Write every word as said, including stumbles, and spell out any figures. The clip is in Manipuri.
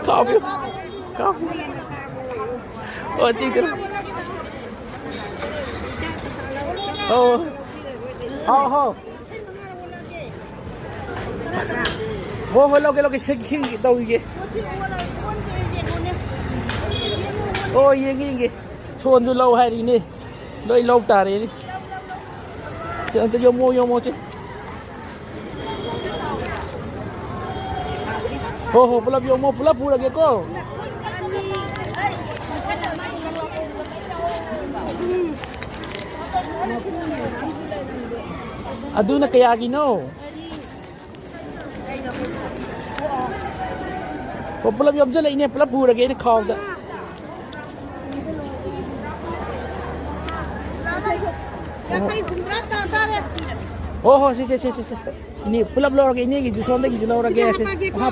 ꯀꯥꯎꯕꯤꯌꯨ꯫ ꯀꯥꯎꯕꯤꯌꯨ꯫ ꯑꯣ, ꯆꯤꯡ ꯀꯩꯅꯣ꯫ ꯑꯣ꯫ ꯍꯥꯎ, ꯍꯥꯎ꯫ ꯍꯣ, ꯍꯣꯏ, ꯂꯧꯒꯦ, ꯂꯧꯒꯦ, ꯁꯤꯡ, ꯁꯤꯡ ꯇꯧꯈꯤꯒꯦ꯫ ꯑꯣ, ꯌꯦꯡꯒꯦ, ꯌꯦꯡꯒꯦ꯫ ꯁꯣꯟꯁꯨ ꯂꯧ ꯍꯥꯏꯔꯤꯅꯦ꯫ ꯂꯣꯏ ꯂꯧ ꯇꯥꯔꯦꯅꯦ꯫ ꯁꯦ, ꯑꯝꯇ ꯌꯣꯝꯃꯣ, ꯌꯣꯝꯃꯣ, ꯁꯦ꯫ ꯍꯣ, ꯍꯣ, ꯄꯨꯂꯞ ꯌꯣꯝꯃꯣ, ꯄꯨꯂꯞ ꯄꯨꯔꯒꯦꯀꯣ꯫ ꯑꯗꯨꯅ ꯀꯌꯥꯒꯤꯅꯣ? ꯑꯣ, ꯄꯨꯂꯞ ꯌꯣꯝꯁꯤꯜꯂꯛꯏꯅꯦ, ꯄꯨꯂꯞ ꯄꯨꯔꯒꯦ ꯑꯩꯅ ꯈꯥꯎꯗ꯫ ꯌꯥꯡꯈꯩ ꯍꯨꯝꯗ꯭ꯔꯥ ꯇꯥ ꯇꯥꯔꯦ꯫ ꯍꯣ, ꯍꯣ, ꯁꯦ, ꯁꯦ, ꯁꯦ, ꯁꯦ, ꯁꯦ꯫ ꯏꯅꯦ, ꯄꯨꯂꯞ ꯂꯧꯔꯒꯦ, ꯏꯅꯦꯒꯤꯁꯨ ꯁꯣꯝꯗꯒꯤꯁꯨ ꯂꯧꯔꯒꯦ, ꯁꯦ꯫ ꯍꯥꯞꯄꯒꯦꯀꯣ꯫